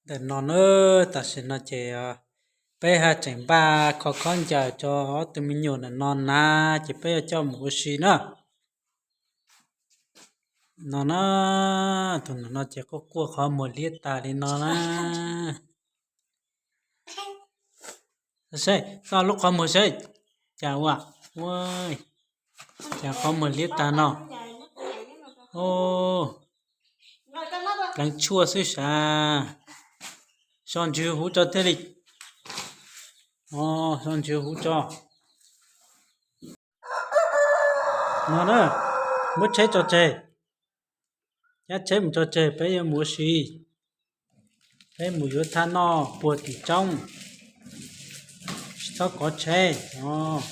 Ntawm no na, tam sim no ces peb haj tseem npaj kho khaub ncaws rau ob tug me nyuam ntawm no na, ces peb yuav coj mus ua si na. No na, tus ntawm no ces quaj quaj qhov muag liab tas li no na. Seb, koj lub qhov muag seb, cas ua, ua, cas qhov muag liab tas no. Pleev tshuaj xwb sav. So ntswg huv tso thiaj li. So ntswg huv tso. No na, muab tsheb tso tseg. Cab tsheb mus tso tseg, peb yuav mus ua si. Peb mus yuav thaj noj puag tim tsoob, tsis txhob kov tsheb os.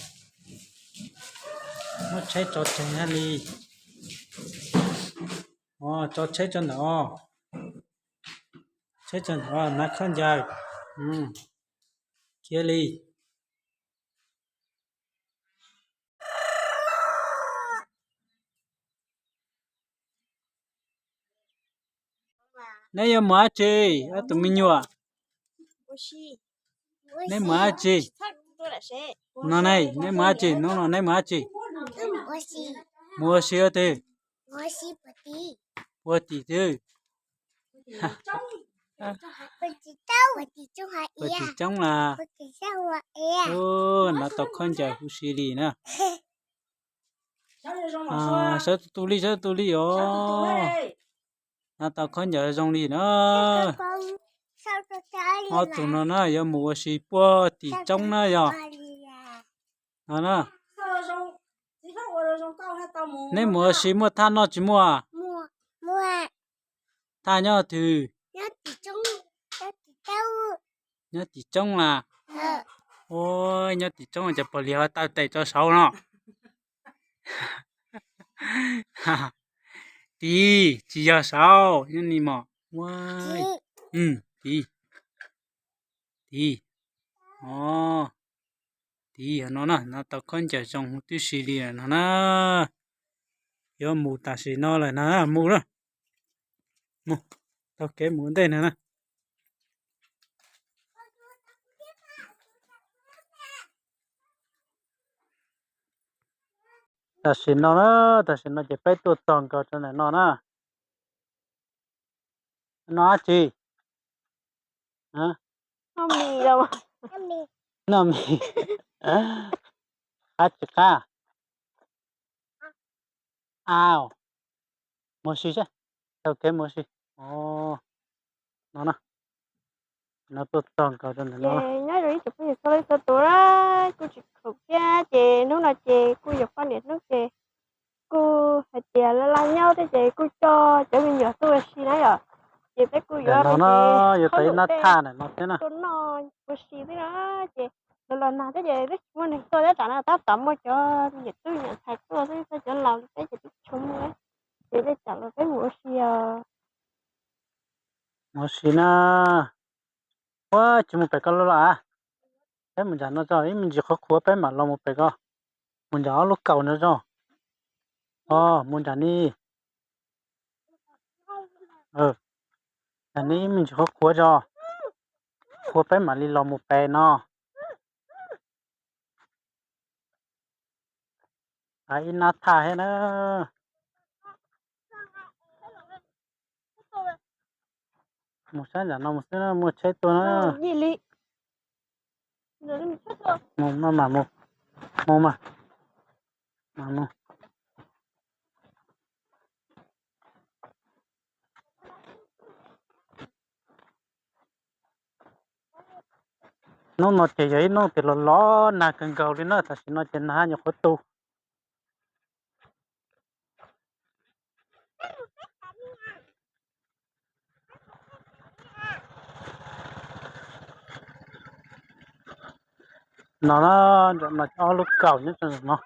Muab tsheb tso tseg hab li. Tso tsheb tso ntawm os. Tsheb tso ntawm os, hnav khaub ncaws. Khiav li. Neb yuav mus dab tsi, ob tug me nyuam? Neb mus dab tsi? No ne, neb mus dab tsi? Hnub no neb mus dab tsi? Mus ua si ua twg? Ua tim twg? Ua tim tsoob las. Hnav tau khaub ncaws huv si li na. Sawv tus tus li, sawv tus li os. Hnav tau khaub ncaws zoo li na. Ob tug no na yuav mus ua si puag tim tsoob na yog. No na. Neb mus ua si muaj thaj noj tsis muaj? Thaj nyob twg? Nyob tim tsoob las. Ua, nyob tim tsoob ces puas li ho taw tes tso saud no? Tid, tsis yog saud, nyob ni mos. Ua, tid, tid, o, tid, no na, hnav tau khaub ncaws zoo huv tib si li no na. Yuav mus tam sim no lawm na, mus na. Mus, taug kev mus ua ntej no na. Tam sim no na, tam sim no ces peb tuaj txog nkaus rau ntawm no na. No dab tsi? Noj mis. Qab tsis qab? Au, mus si seb, taug kev mus si. No na, no tuaj txog nkaus rau ntawm no. Nyob zoo ib tsoom phooj ywg txhua leej txhua tus na, kuj tsis khoom thiab ces hnub no ces kuj yog poj niam hnub ces kuj hais tias laj laj nyob thiab ces kuj coj cov me nyuam tuaj ua si na yom. Ces peb kuj yuav no, yuav tau ib nab thaj ntawm no thiab na, tuaj noj ua si xwb na. Ces los los nag thiab ces twb tsis muaj neeg tuaj thiab, tsam no tab tom muaj cov me nyuam tub me nyuam ntxhais tuaj xwb, cov laus li peb ces twb tsis tshua muaj. Ces tej tsam los peb mus ua si os. Mus ua si na. Ua tsis mus pem ko los los a. Peb mus nram no tso, ib me ntsis qhuav qhuav peb mam los mus pem ko. Mus nram ob lub kaus no tso. O, mus nram ni. Nram ni ib me ntsis qhuav qhuav tso, qhuav peb mam li los mus pem no. Ib nab thaj thiab na. Mus sab nram no mus xwb na, muaj tsheb tuaj na. Mus mas, mus mas, mus mas. Hnub no ces yog ib hnub twg los los nag kawg nkaus li na, tam sim no ces nag haj nyuam qhuav tu. No na, no ob lub kaus nyob no.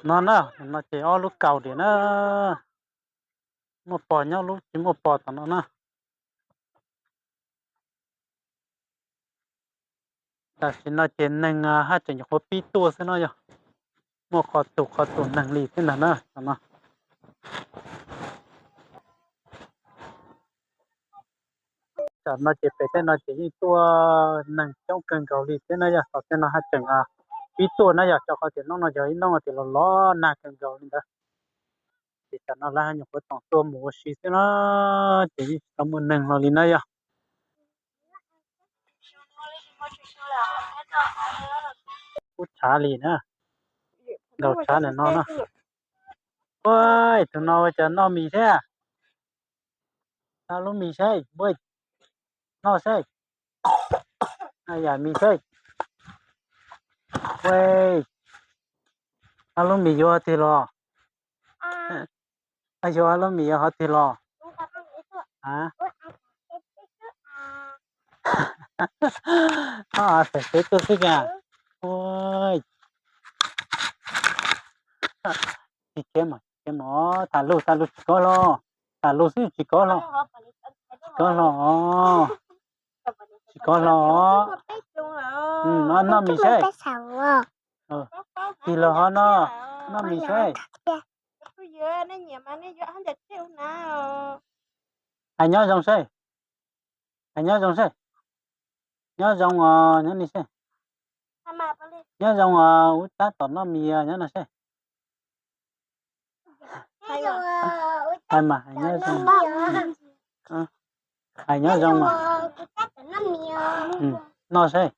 No na, no ces ob lub kaus diam na. Muaj pos nyob lub, tsis muaj pos tom no na. Tam sim no ces neeg haj tseem nyuam qhuav pib tuaj xwb no yog. Muaj qhov tus qhov tus neeg li thiab ntag na no. Tam no ces pem tej no ces yeej tuaj neeg coob kawg nkaus li thiab na yog. Tom tej no haj tseem pib tuaj na yog, rau qhov tias hnub no yog ib hnub tias los los nag kawg nkaus li ntawd. Ces tam no lawv nyuam qhuav toom tuaj mus ua si xwb na, ces yeej tsis tau muaj neeg hlo li na yog. Kub tshav li na, nkaus tshav ntawm no na. Ua, tus no ua cas noj mis thiab? Noj lub mis seb, noj seb, yam mis seb. Ua, noj lub mis yuav tiag los? Yuav lub mis yuav hov tiag los? Pem peb tuaj xwb cas. Ua, tsis khiav mas, tsis khiav mas, tham lus, tham lus tsis kov hlo, tham lus xwb tsis kov hlo, tsis kov hlo, tsis kov hlo. Noj mis seb, tig los ho no, noj mis seb. Hais nyob zoo seb, hais nyob zoo seb, nyob zoo os, nyob ni seb, nyob zoo os, ub tab tom noj mis nyob no seb. Hais mas, hais nyob zoo, hais nyob zoo mas. Noj seb,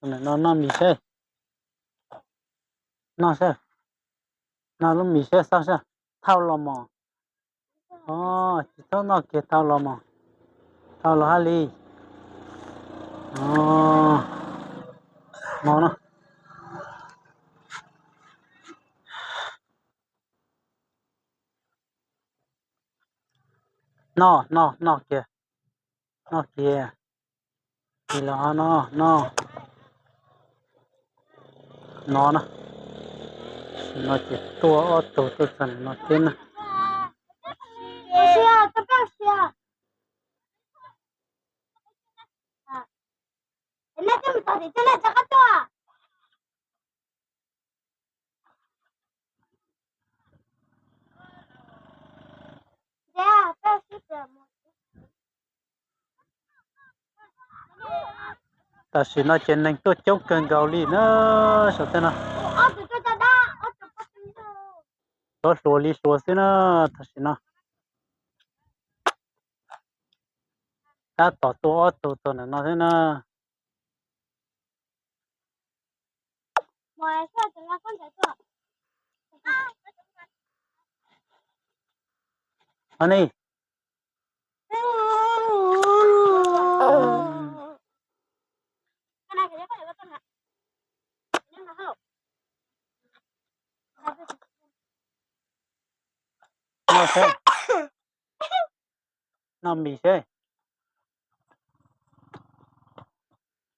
no noj mis seb, noj seb, noj lub mis seb, xauj seb, thauj los mos. Tsis txhob noj kiag, thauj los mos, thauj los hab li. No no, noj, noj kiag, noj kiag. Tig los no, no, no na. No ces tuaj ob tug tuaj txog no thiab na. Tam sim no ces neeg tuaj coob kawg nkaus li na, saum tej no. Hluas hluas li hluas xwb na, tam sim no. Tab tom tuaj ob tug txog ntawm no thiab na. Ni, noj seb, noj mis seb.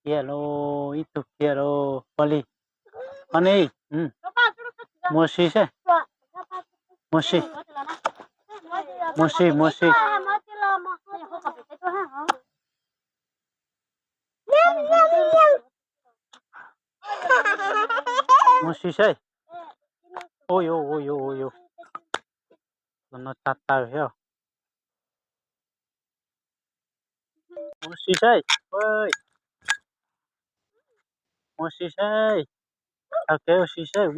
Khiav lauj, ib tug khiav lauj, ua li. Ho ni, mus ua si seb. Mus ua si, mus ua si, mus ua si. Mus ua si seb. Ua yuav, ua yuav, ua yuav. Los no tsa taw thiab. Mus ua si seb. Mus ua si seb. Taug kev ua si seb.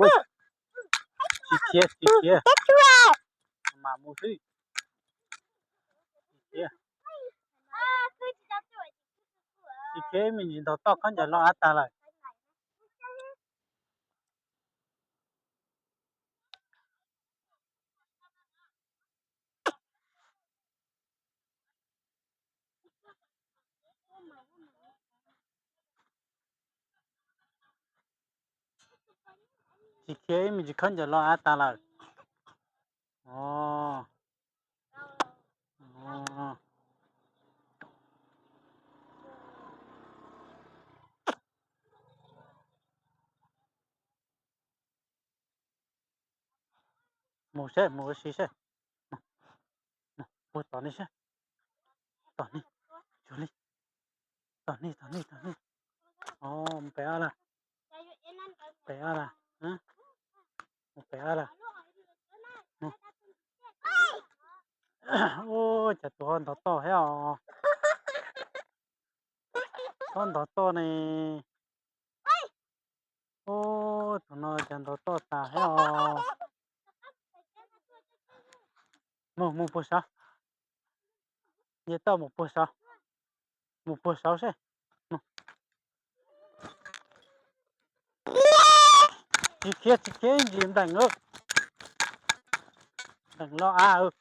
Tsis khiav, tsis khiav. Mam mus xwb. Tsis khiav. Tsis khiav, me ntsis ntaug toj khaub ncaws los av tag lawm. Tsis khiav, ib me ntsis khaub ncaws los av tag lawm. Mus seb, mus ua si seb. Mus tom ni seb. Tom ni, tom ni, tom ni, tom ni. Mus pem a las, pem a las, mus pem a las. Ua cas tus ho ntog toj thiab os? txhob ntov toj ne. Ub, tus no cas ntov toj tas thiab os. Mus, mus puag saud. Nce toj mus puag saud. Mus puag saud seb. Tsis khiav, tsis khiav, ntsis nteem, nteem los av.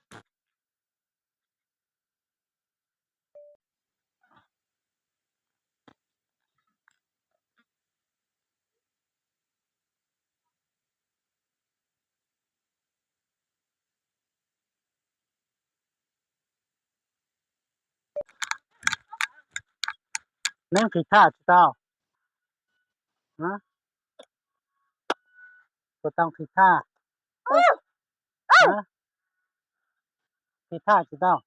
Neb nqhis thaj tsis tau? Puas tau nqhis thaj? Nqhis thaj tsis tau?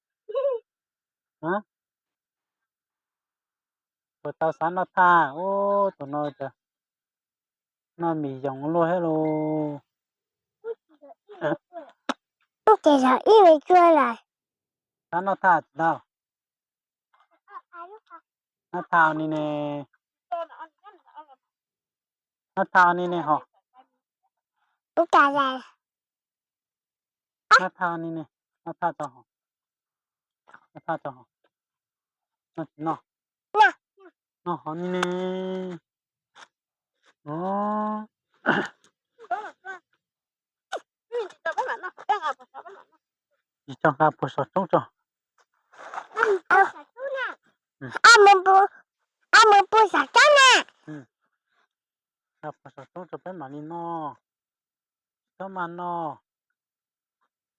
Puas tau xav noj thaj? Ub, tus no cas noj mis yoos luaj thiab lauj. Ces yog ib me cuab lawm. Xav noj thaj tsis tau? Noj thaj ni ne. Noj thaj ni ne ho. Noj thaj ni ne. Noj thaj tso ho. Noj thaj tso ho. Noj tsis noj? Noj ho ni ne. Tsis tso nqa puag saum roob tso. Nqa puag saum roob tso peb mam li noj. Tsis txhob maj noj.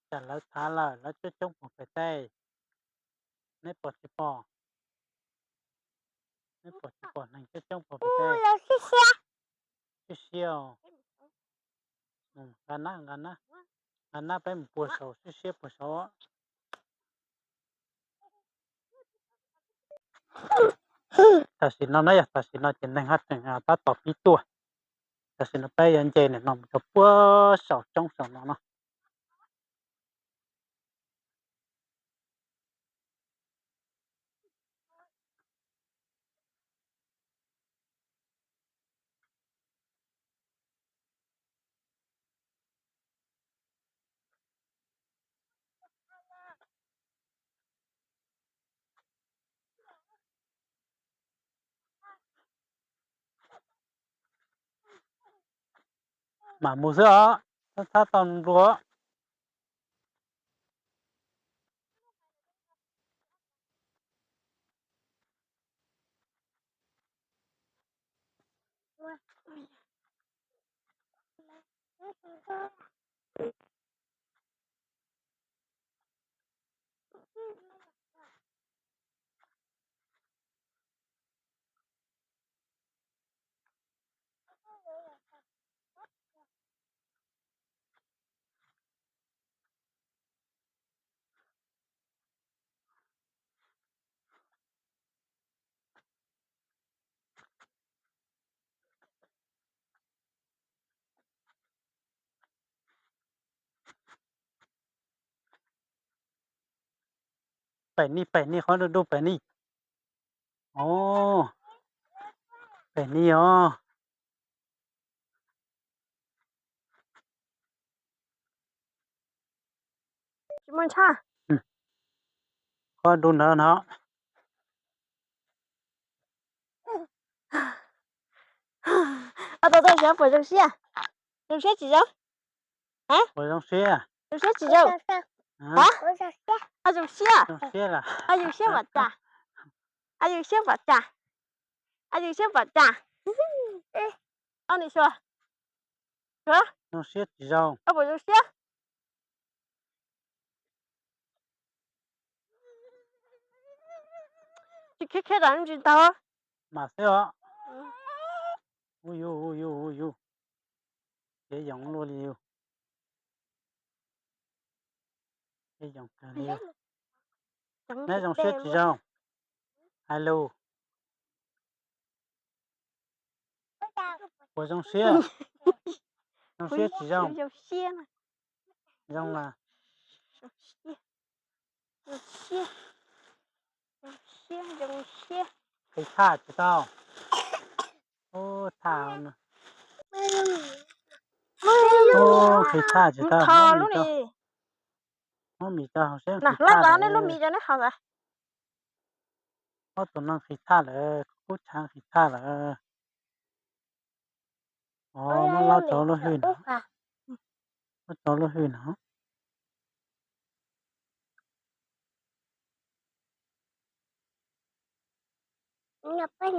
Tsam lawv thav lawm lawv coob coob puag pem teb. Neb pom tsis pom? Neb pom tsis pom neeg coob coob puag pem teb? Siab siab. Nqa nab, nqa nab, nqa nab peb mus puag saud, siab siab puag saud. Tam sim no na yog tam sim no ces neeg haj tseem tab tom pib tuaj. Tam sim no peb yuav nce nim no mus rau puag saum roob saum no no. Mam mus xwb os, txhob txhob tau nplua. Pem ni, pem ni, qhov du du pem ni. Os, pem ni os. Qhov du ntawd no. Tau tau xyov puas zoo siab. Zoo siab tsis zoo? Puas zoo siab? Zoo siab tsis zoo? Zoo siab. Zoo siab mam tsa. Zoo siab mam tsa. Zoo siab mam tsa. Zoo siab tsis zoo? Puas zoo siab? Tsis khiav khiav tas ntsis tau. Mas xwb os. Ub yus, ub yus, ub yus. Khiav yoos luaj li yus. Khiav yoos kawg li yus. Neb zoo siab tsis zoo? Hais lus. Puas zoo siab? Zoo siab tsis zoo? Zoo mas. Zoo siab, zoo siab, zoo siab. Qhib thaj tsis tau. Ub, thaj no. Ub, qhib thaj tsis tau. Muab mis rau, muab mis rau hauv seb qhib thaj lawm. Ob tug no qhib thaj lawm, kub tshav qhib thaj lawm. Os, muab laub rau lub hwj no. Laub rau lub hwj no. Lub hwj,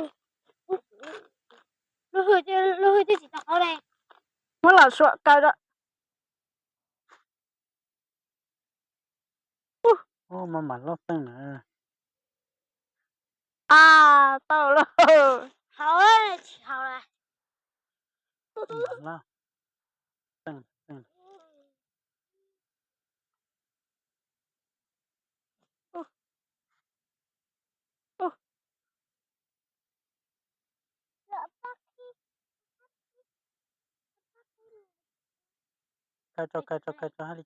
lub hwj twb tsis tau qhov li. Muab los suam kaw rau. Ub, maj mam loj xeej na. A, tau lawm. Haus, tsis haus lawm. Loj xeej, xeej. Kaw tso, kaw tso, kaw tso hab li.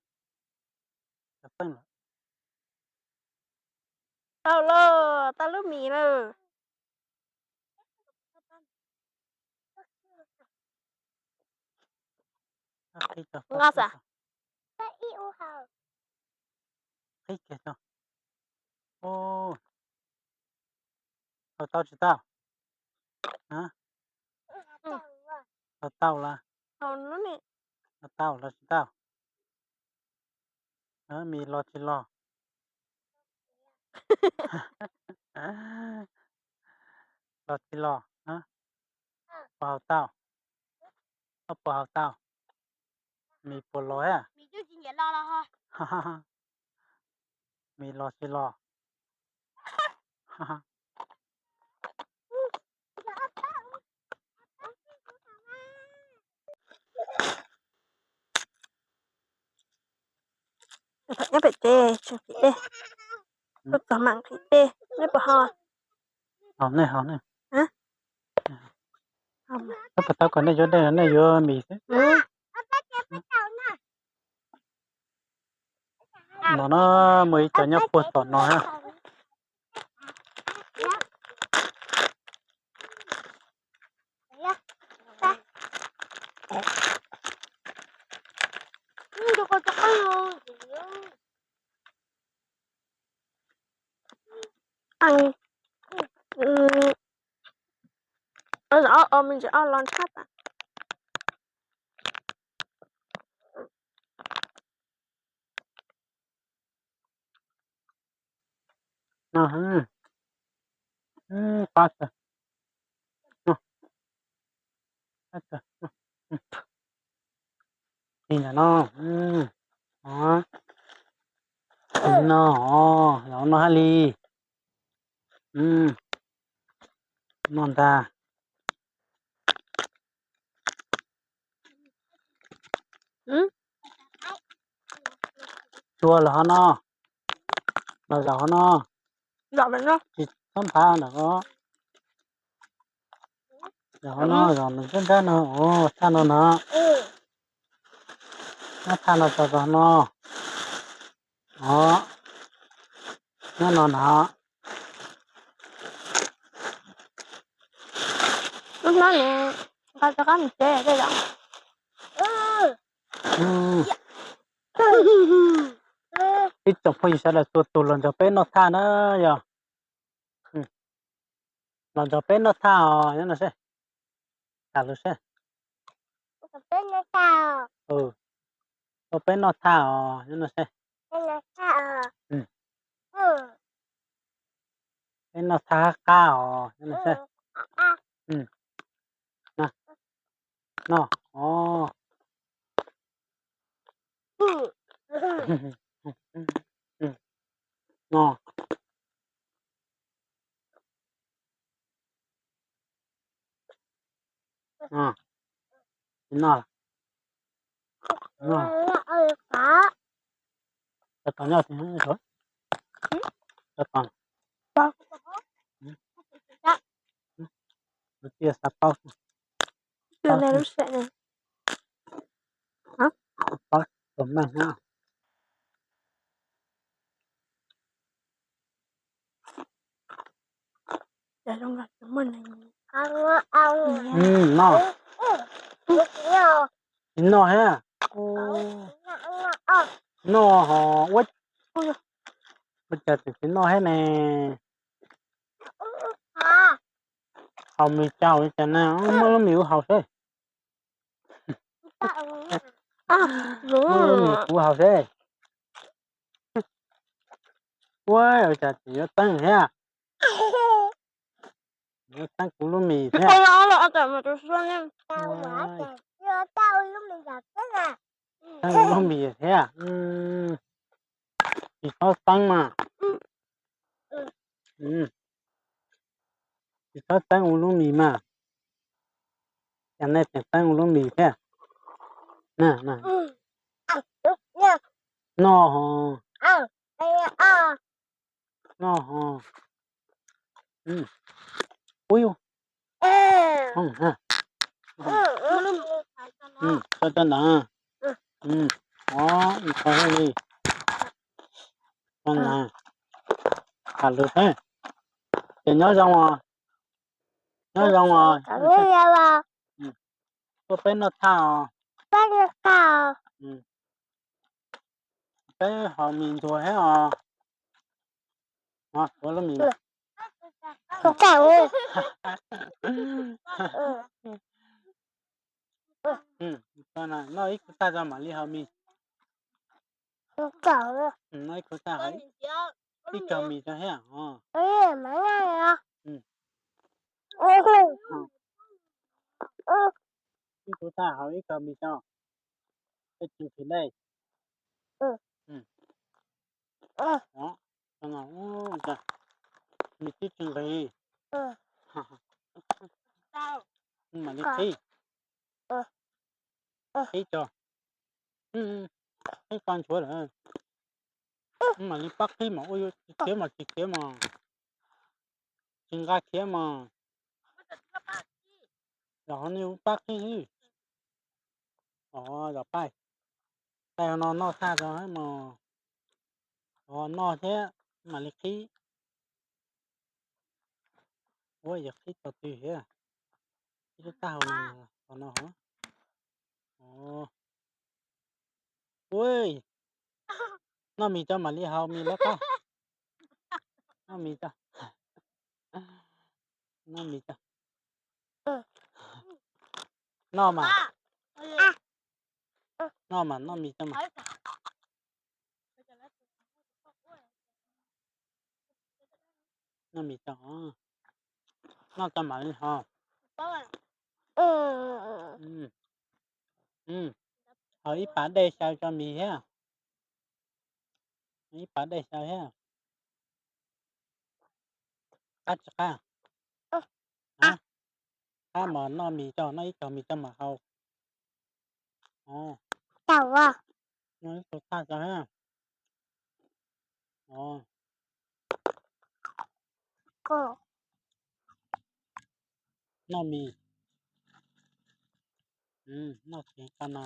Tau lawm, tau lub mis lawm. Qhib kiag tso. Haus tau tsis tau? Haus tau los? Haus tau los tsis tau? Mis los tsis los? Los tsis los? Puas haus tau? Koj puas haus tau? Mis puas los? Mis los tsis los? Nyob pem tsev, tseem qhib dej. Tuaj txog mam qhib dej, nej puas haus? Haus, nej haus, nej. Koj puas tau kom nej yuav dej los nej yuav mis xwb? Ntawm no muaj ib co nyob puag tom no na. No, qab tawg. Qab tawg. Li ntawm no. No, no hab li. No ntag. Tsuag los hov no, los zaum hov no. Tsis txhob nphav ntawm ko. Zaum hov no, zaum nram nrab nrab no, thaj no na. Muab thaj no tso rau no. Os, nyob no na. Lub hnab nws nqa rov qab mus tsev tej zaum. Ib tsoom phooj ywg sawv daws, tus tus los nrog peb noj thaj na yog. Los nrog peb noj thaj os, nyob no seb. Tham lus seb. Ua peb noj thaj os, nyob no seb. Peb noj thaj hab qab os, nyob no seb. No, os. No. Tsis noj. Cov tom nyob, cov tom. Tus tij xav paub. Paub tus meej na. Noj, tsis noj thiab. Noj ho ua, ua cas tseem tsis noj thiab ne? Haus mis tsaug li cas na, muab lub mis ub haus seb. Muab lub mis kuv haus seb. Ua cas tseem yuav teeb thiab? Yuav teeb kuv lub mis thiab. Teeb lub mis thiab. Tsis txhob teeb mas. Tsis txhob teeb kuv lub mis mas. Cas nej tseem teeb kuv lub mis thiab? Noj ho. Noj ho. Ub, tso rau ntawd. Ov, ib qho thiab li. Tso ntawd. Tham lus thiab. Ces nyob zoo os. Nyob zoo os. Tuaj peb noj tshaj os. Peb haus mis ntuag thiab os. Ov, ua lub mis. Noj ib khub tag tso mam li haus mis. Noj ib khub tag haus ib co mis tso thiab os. Ib khub tag haus ib co mis tso. Tej tsis nqhis dej. Mis twb tsis nqhis. Mam li qhib. Qhib tso. Qhib tso nchuav lawm. Mam li pab qhib mas ua yuav tsis khiav mas tsis khiav mas. Tsis nqa khiav mas. Los ho nej ua pab qhib xwb. Ov, los pab. Pab no noj tag tso mas. Ov, noj thiab mam li qhib. Ua yog qhib tau twg thiab. Qhib lub taub hau no, qhov no hov. Ov. Ui, noj mis tso mam li haus mis lawv qab. Noj mis tso. Noj mis tso. Noj mas. Noj mas, noj mis tso mas. Noj mis tso. Noj tso mam li haus. Haus ib pas dej xyaw tso mis thiab. Ib pas dej xyaw thiab. Qab tsis qab? Qab mas noj mis tso, noj ib co mis tso mam haus. Noj ib co tag tso thiab. Noj mis. Noj tsis qab no.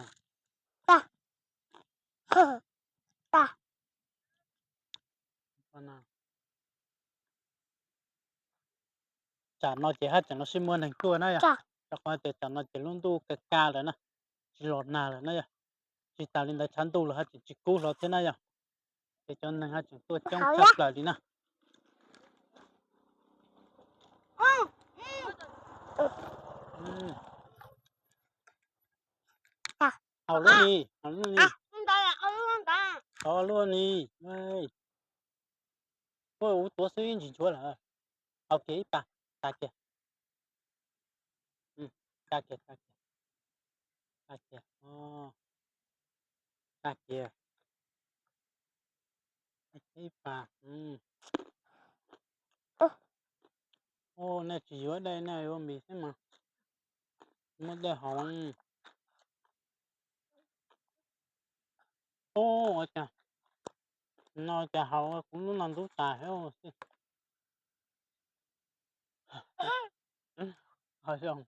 Tsam no ces haj tseem los sib muaj neeg tuaj na yom. Rau qhov tias tsam no ces lub ntuj ka ka lawm na, tsis los nag lawm na yom. Tsis tas li ntawd tshav ntuj los haj tseem tsis kub hlo thiab na yom. Ces cov neeg haj tseem tuaj coob tshaj plaws li na. Haus lub ni, haus lub ni. Haus lub ni. Ua ua tuav xwb ib ntsis nchuav lawm. Haus kiag ib pas, tas kiag. Tas kiag, tas kiag. Tas kiag, tas kiag. Ib pas. Ua nej tsis yuav dej nej yuav mis xwb mas. Muab dej haus. Ua cas no cas haus kuv lub no ntub tas thiab xwb. Haus zoo,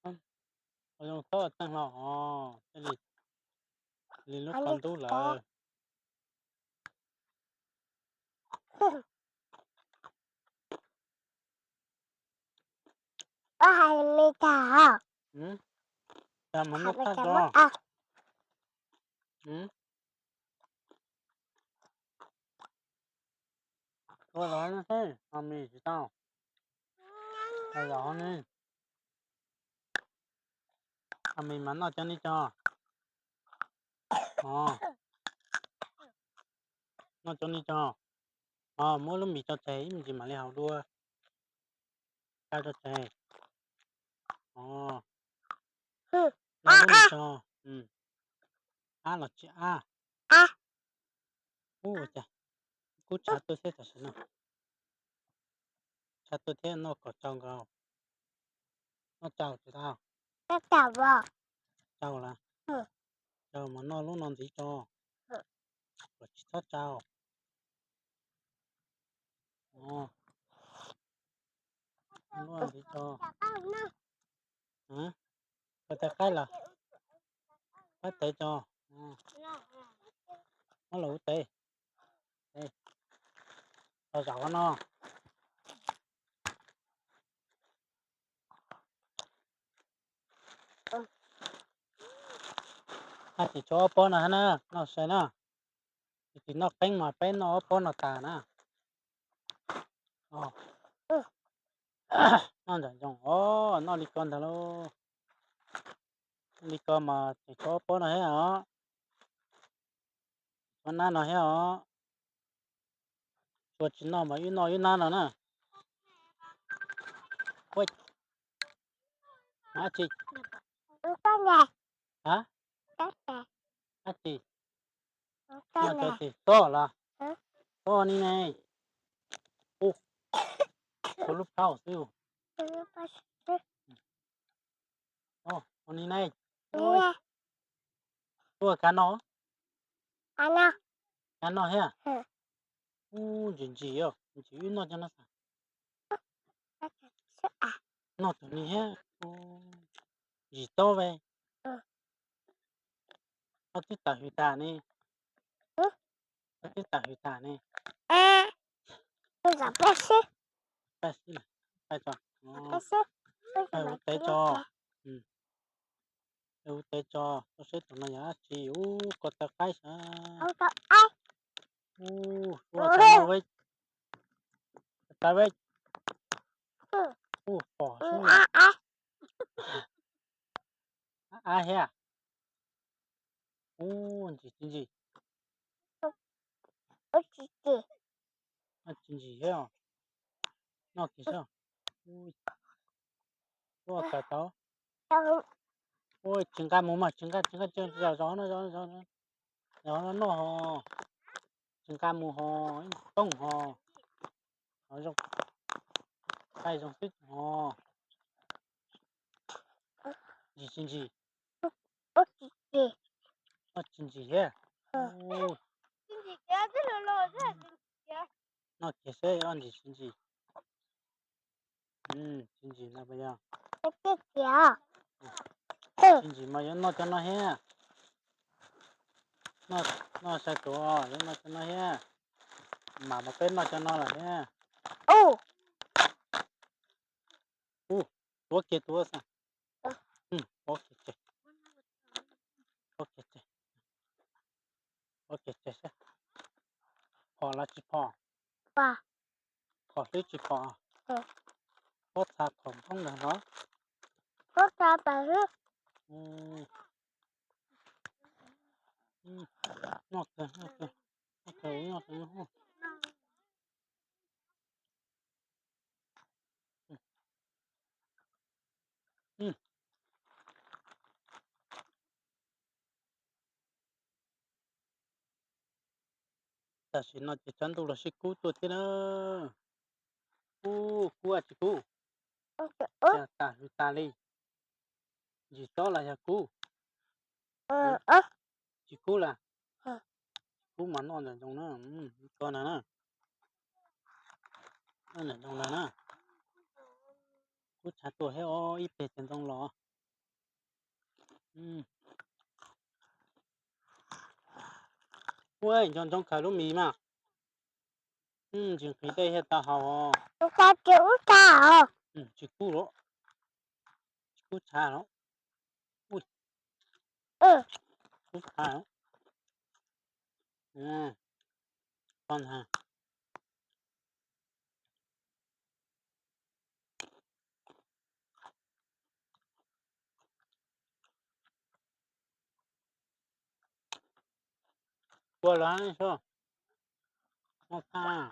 haus zoo txhob txeeg hlo os, thiaj li, li lub qhov ntub lawm. Ua hais li cas? Cas mus noj thaj zos. Ua zos no xwb, ho mis tsis tau. Ua zos ne, ho mis mas noj cov ni cov. Noj cov ni cov. Ho muab lub mis tso tseg ib me ntsis mam li haus dua. Tso tseg. Noj lub mis tso. Ab los tsis ab. Ua cas kub tshav tuaj xwb tam sim no. Tshav tuaj thiab noj kom tsau nkaus. Noj tsau tsis tau? Tsau las. Tsau mas noj lub no ntxiv tso. Kom tsis txhob tsau. Lub no ntxiv tso. Koj tais qaib los? Qaib tes tso. Muab los ua tes. Los zaum no. Ab, tsis tshuav ob pob no hab na, noj sai na. Tsis noj qeeb mas peb noj ob pob no tas na. Noj ntsam ntsoos os, noj li ko ntag lauj. Li ko mas tsis tshuav ob pob no thiab os. Tshuav nab no thiab os. Tsuas tsis noj mas wb noj wb nab no na. Ab tsi. Ab tsi. Tob los? Tob ni ne. Ua lub phauj xwb. Ua ni ne. Ua kav no. Kav no thiab. Ub, ntsim ntsim os, ntsim wb noj cov no xav. Noj tus ni thiab. Ntsim tob ve. Koj twb tawm hws tas ne. Koj twb tawm hws tas ne. Peb sib, peb sib, ua tev tso. Ua tev tso, koj saib tus no yog dab tsi. Ub, ko taw qaib sav. Ub, ua tav ve. Ub, pom sub. Av thiab. Ub, ntsim tsis ntsim. Tsis ntsim thiab. Noj kiag saib. Ua kawg tau. Ua tsis nqa mus mas tsis nqa, tsis nqa, zov no, zov no noj ho. Tsis nqa mus ho, ib tooj ho. Ho zoo, qaij zoo xwb ho. Ntsim tsis ntsim. Tsis ntsim thiab. Noj kiag seb ob ntsim tsis ntsim. Tsis ntsim no puas yog? Tsis ntsim mas yuav noj cov no thiab. Noj sai tuav yuav noj cov no thiab. Mam mas peb noj cov no lawm thiab. Ub, tuav kiag tuav xwb. Tuav kiag tseg. Tuav kiag tseg. Tuav kiag tseg seb phom los tsis phom. Phom xwb tsis phom. Pob txha phom npoob ntag no. Noj kawg, noj kawg, noj kawg, noj kawg. Tam sim no ces tshav ntuj los sib kub tuaj thiab na. Kub, kub tsis kub? Cas tas hws tas li. Ntsim tob los yog kub? Tsis kub las. Kub mas noj ntawm ntoo na, ko ntag na. Ntawm ntoo ntag na. Kub tshav tuaj thiab os, ib pliag ces ntoo los. Ua nco ntsoov khaws lub mis mas. Ntsis nqhis dej thiaj tau haus. Tsis kub los? kub tshav los. Kub tshav los. Koj ntag. Kua los so. Noj thaj.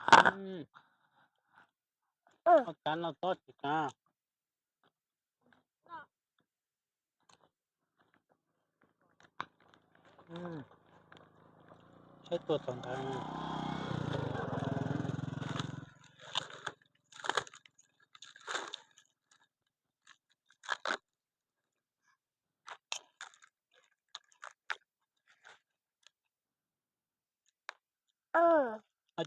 Noj kav noj tob tsis kav. Saib tuaj txog ntawd.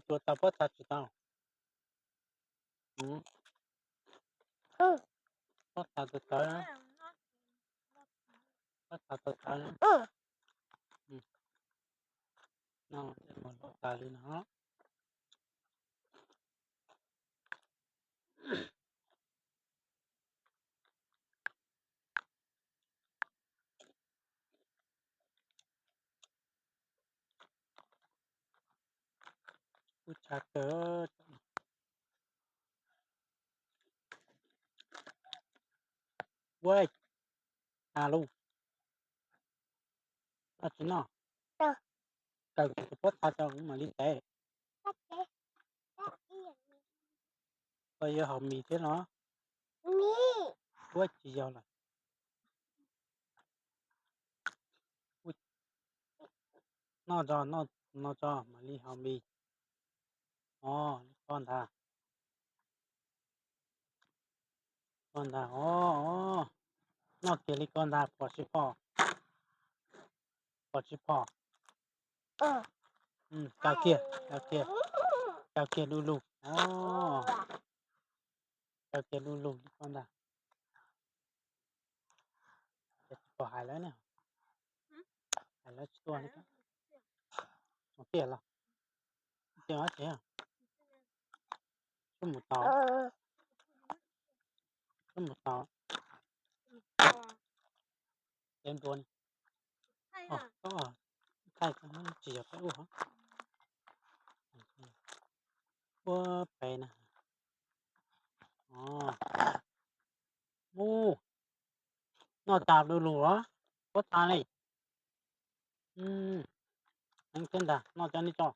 Cua tau pob txha tsis tau. Pob txha tawv tawv. Pob txha tawv tawv. No, tas li no. Kub tshav kawg. Ua, a lub, koj tsis noj, kaw kuv tus pob txha tso kuv mam li tev. Koj yuav haus mis thiab los? Ua tsis yog lawm. Noj tso, noj tso mam li haus mis. Os, li koj ntag. Koj ntag os. Noj kiag li koj ntag, pom tsis pom? Pom tsis pom? Kaw kiag, kaw kiag, kaw kiag du lug. Kaw kiag du lug li koj ntag. Ces tsis pom hais lawv ne. Hais lawv tsis tuaj li. Mus tiag los? Tiag dab tsi? Twb mus tau. Twb mus tau. Cev npua ni. Thaij tsis yog peb ua. Ua pem na. Mus. Noj tas du lug os, pob txha li. Heev thiab ntag, noj cov nej tso.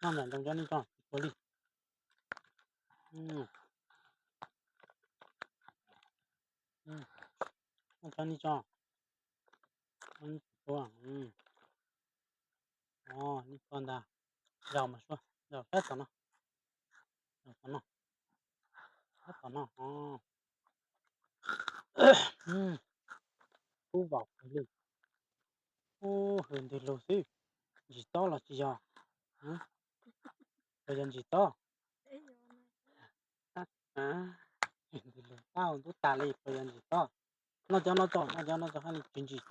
Noj ntawm ntoo cov nej tso, tsis pua li. Noj cov nej tso. Tsis pua. Os, nej koj ntag. Zaum mas sua, zaum sab tom no. Zaum tom no. Sab tom no. Kub vaum kawg li. Ub, hws ntws lug xwb. Ntsim tob los tsis yog? Puas yog ntsim tob? Ntws lug tau ntub tas li, puas yog ntsim tob? Noj cov no tso, noj cov no tso, haj li tsis ntsim.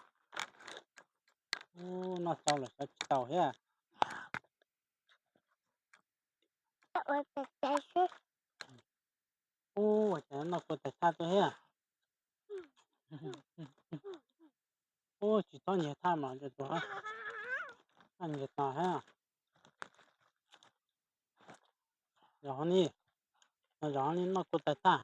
Ub, noj tso lawm xyov tsis tau thiab. Ub, ua cas noj kua tais thaj tuaj thiab. Ub, tsis txhob nyiag thaj mas cov tuag, thaj nyiag tas thiab. Zos hov ni, zos hov ni noj kua tais thaj.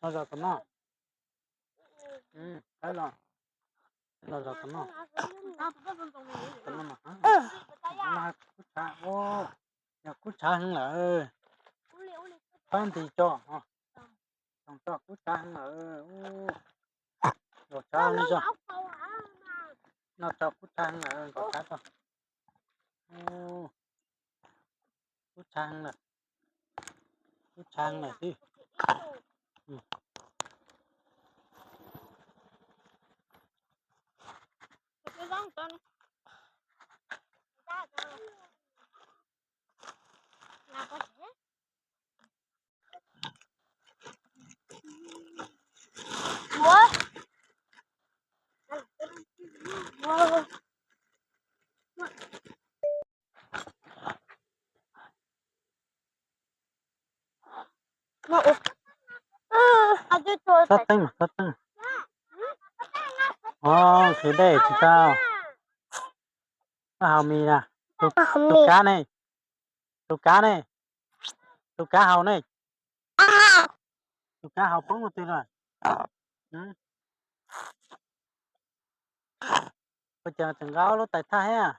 Los zaum tom no. Los zaum tom no. Kub tshav, yog kub tshav heev lawm. Pab nti tso, tso kub tshav heev lawm. Nkaus tshav li tso. Noj tso kub tshav heev lawm, nkaus tshav tso. Kub tshav heev lawm. Kub tshav heev lawm xwb. Ua, ua, Txhob teeb mas, txhob teeb. Os, nqhis dej tsis tau. Koj haus mis na. Tus kab ne, tus kab ne, tus kab haus ne, tus kab haus poob twg lawm? Ua cas tseem nqa ob lub tais thaj thiab?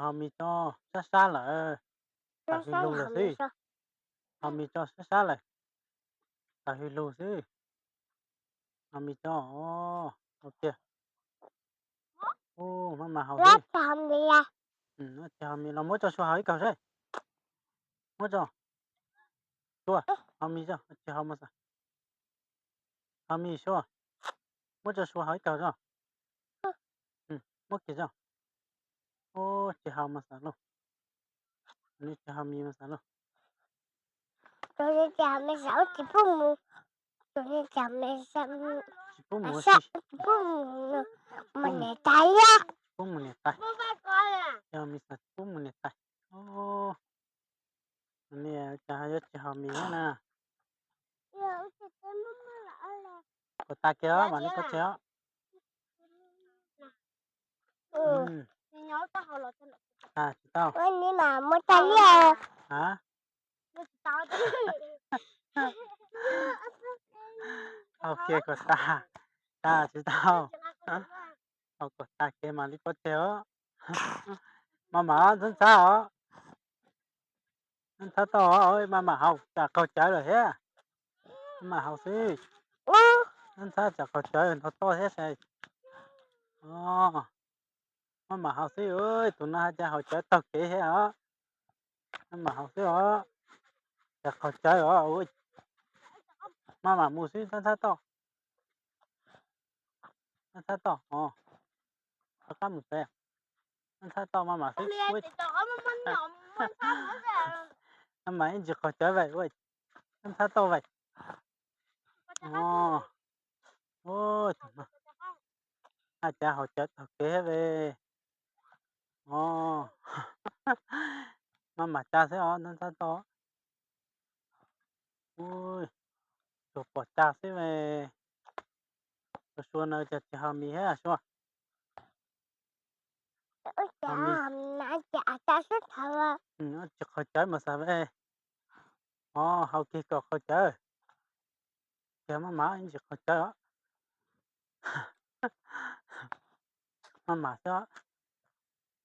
Haus mis tso sab sab lawm, tawm hwj lug lawm xwb. Haus mis tso sab sab lawm, tawm hwj lug xwb. Haus mis tso, haus kiag. Maj mam haus xwb. Tsis haus mis los muab tso Sua haus ib kaug seb. Muab tso. Sua, haus mis tso, tsis haus mas xav. Haus mis Sua. Muab tso Sua haus ib kaug tso. Muab kiag tso. Tsis haus mas xav lauj. Nws tsis haus mis mas xav lauj. Tsis pub mus, tsis pub mus, tsis pub mus niam tais. Tsis haus mis xav, tsis pub mus niam tais. Cas yuav tsis haus mis thiab na. Kuv tas kiag os, mam li koj tseg os. Tsis tau. Haus kiag kom tas. Tas tsis tau. Haus kom tas kiag mam li koj tseg os. Maj mam ntxhab ntxhab os. Ntxhab toj, maj mam haus tsam qaug cawv lawm thiab. Maj mam haus xwb. Ntxhab tsam qaug cawv ntog toj thiab ces. Maj mam haus xwb, tus no hais tias haus cawv taug kev thiab os. Maj mam haus xwb os. Tsam qaug cawv os. Maj mam mus xwb ntxhab toj. Ntxhab toj os. Rov qab mus tsev. Ntxhab toj maj mam xwb. Maj mam ib ntsis qaug cawv vim ntxhab toj vim. Hais tias haus cawv taug kev thiab ve. Maj mam tsa xwb os, ntxhab toj. Tsuas pom tsa xwb ve. Tus Sua no cas tsis haus mis thiab Sua. Tsis qaug cawv mas xav ve. Os, haus kiag kom qaug cawv. Kiag maj mam ib ntsis qaug cawv os. Maj mam xwb os,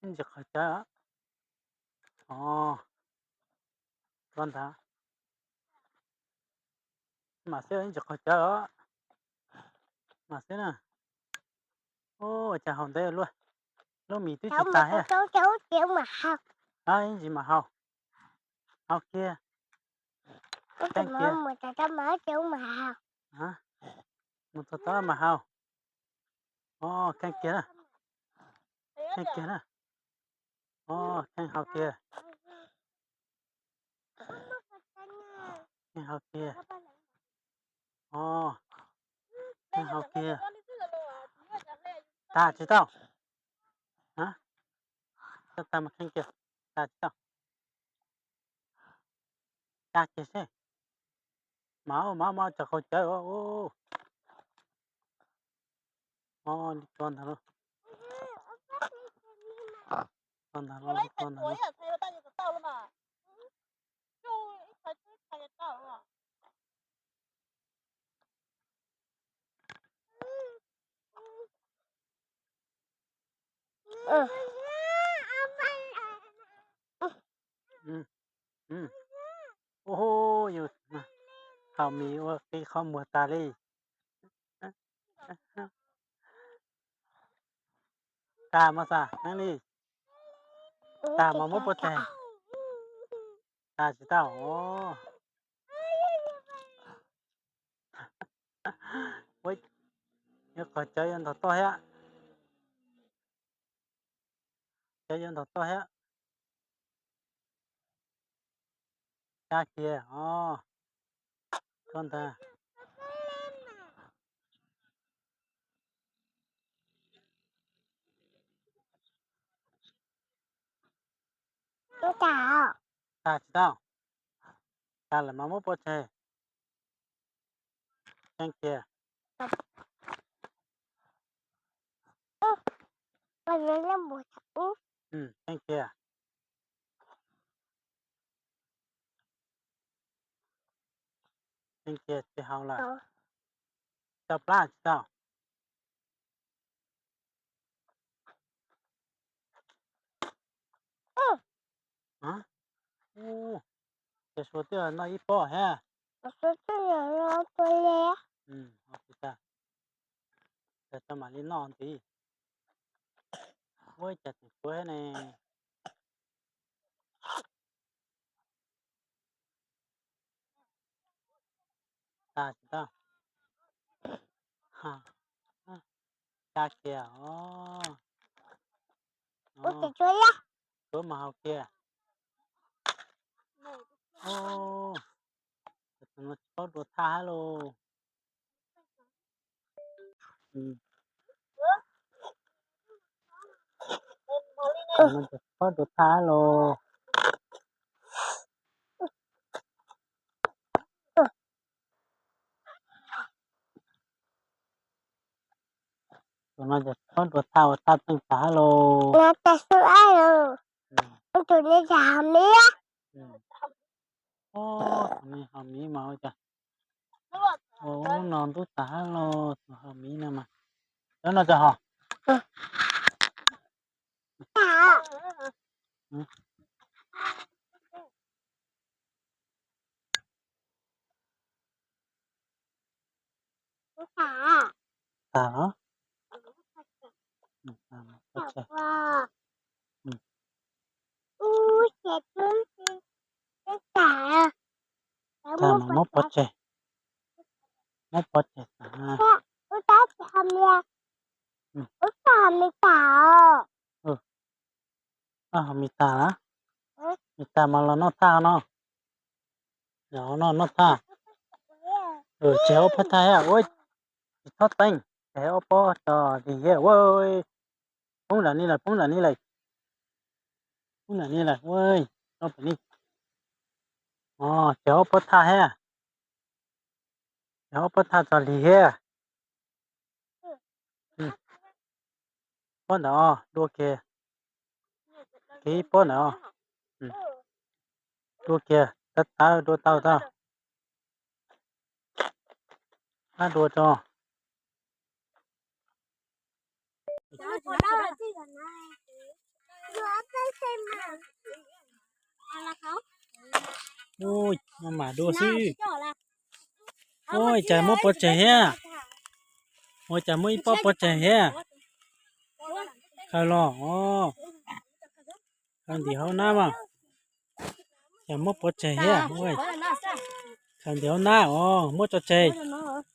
ib ntsis qaug cawv os. Os, koj ntag. Maj mam xwb, ib ntsis qaug cawv os. Maj mam xwb na. Ua cas haus ntev luaj, lub mis twb tsis tas thiab. Ib ntsis mam haus. Haus kiag. Kheej kiag. Mus txog tod mas haus. Os, kheej kiag na. Kheej kiag na. Os, kheej haus kiag. Kheej haus kiag. Os, kheej haus kiag. Tas tsis tau. Tag mas kheej kiag. Tas tsis tau. Tsa kiag seb. Mas mas mas tsam qaug cawv. Os, li ko ntag lauj. Ko ntag lauj, li ko ntag lauj. Ua, yus haus mis ua qi qhov muag tas li. Tas mas xav neeb li. Tas mas muab puas tag. Tas tsis tau. Yuav qhov cawv yuav ntog toj thiab. Cawv yuav ntog toj thiab. Tsa kiag os. Koj ntag. Tas tsis tau. Tag lawm mas muab pov tseg. Tseeb kiag. Tseeb kiag. Tseeb kiag, tsis haus lawm. Tau plab tsis tau? Ces suav twb noj ib pob thiab. Ces tau mam li noj ntxiv. Ua cas tseem tshuav thiab ne. Tag tsis tau? Tag kiag os. Tshuav mas haus kiag. Tus no tsis paub dua thaj hab lauj. Tus no tsis paub dua thaj hab lauj. Tus no ces tsis paub dua thaj, ua thaj txeej tas hab lauj. Tus no haus miv mas ua cas, ua ub no ntub tas hab lauj, tus haus miv no mas. Cov no tsis haus. Tag los? Tag mas muab pov tseg. Muab pov tseg tag. Haus mis tag na. Mis tag mas los noj thaj no. Noj thaj. Tseg ob phab thaj thiab. Ua, tsis txhob teeb, tseg ob pob tso lig thiab. Poob nram ni lawm, poob nram ni lawm. Poob nram ni lawm, ua, tso pem ni. Tseg ob pob thaj thiab. Tseg ob pob thaj tso lig thiab. Pob ntawm os, dua kiag. Kiag ib pob ntawm os. Dua kiag, tawv tawv, dua tau tau. Ab, dua tso. Ui, no mam dua xwb. Ua cas muab pov tseg thiab? Ua cas muab ib pob pov tseg thiab? Khaws los os. Khaws ntim hauv nab mas. Cas muab pov tseg thiab? Khaws ntim hauv nab os, muab tso tseg.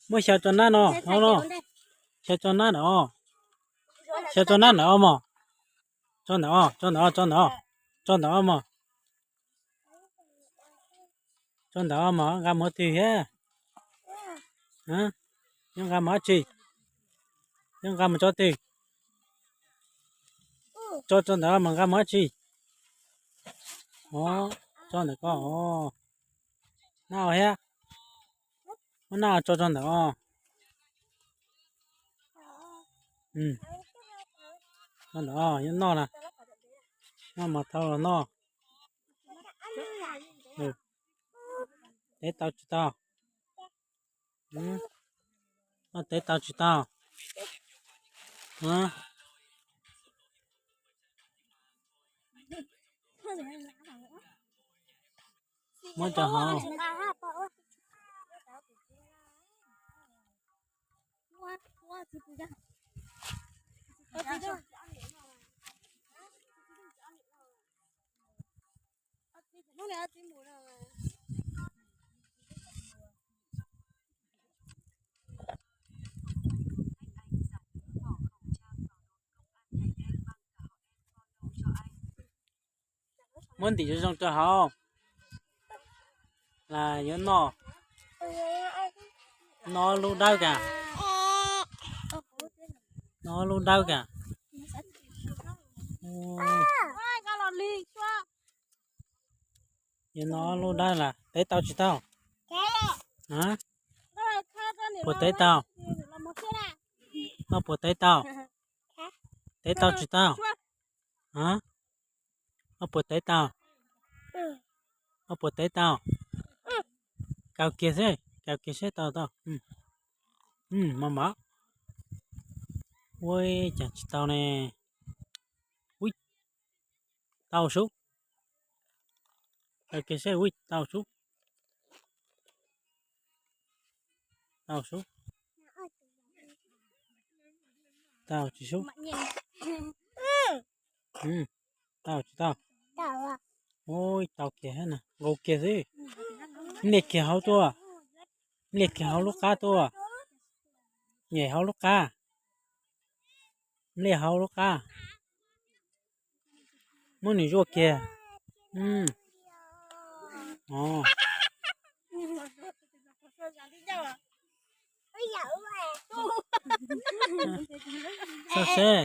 Muab xyaw tso nab no, no no. Xyaw tso nab ntawm os. Xyaw tso nab ntawm os mog. Tso ntawm os, tso ntawm os, tso ntawm os. Tso ntawm os mog. Tso ntawm os mog, nqa mus twg thiab? Nqa mus dab tsi? Nqa mus tso twg? Tso tso ntawm os mog, nqa mus dab tsi? Tso ntawm ko os. Nab os thiab. Muab nab tso tso ntawm os. Tso ntawm os, yuav noj na. Noj mas thau los noj. Tev tau tsis tau? Noj tev tau tsis tau? Muab rau hauv. Muab ntim zoo zoo rau hauv. Las yuav noj. Noj lub dawb kag. Noj lub dawb kag. Yog no lub dab las tev tau tsis tau? Puas tev tau? Koj puas tev tau? Tev tau tsis tau? Koj puas tev tau? Koj puas tev tau? Kaw kiag xwb, kaw kiag seb tau tau. Mos mos. Ua cas tsis tau ne? Ui, tau sub. Kaw kiag seb, ui, tau sub. Tau sub. Tau tsis sub. Tau tsis tau? Ui, tau kiag na, nqus kiag xwb. Npliaj kiag hauv tuaj. Npliaj kiag hauv lub qab tuaj. Nyem hauv lub qab. Npliaj hauv lub qab. Muab nws zuaj kiag. Txhob seb,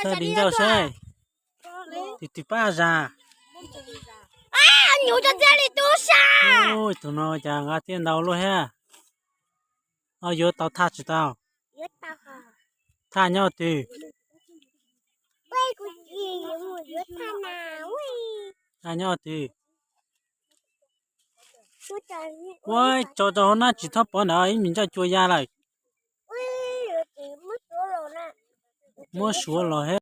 txhob di ncauj seb. Tus twg pab zas? Tus no cas nqa tiaj ntau luaj thiab. Yuav tau thaj tsis tau? Thaj nyob twg? Thaj nyob twg? Ua tso rau hauv nab tsis txhob pov ntawd, ib me ncauj cua ya lawm. Muab suav los thiab.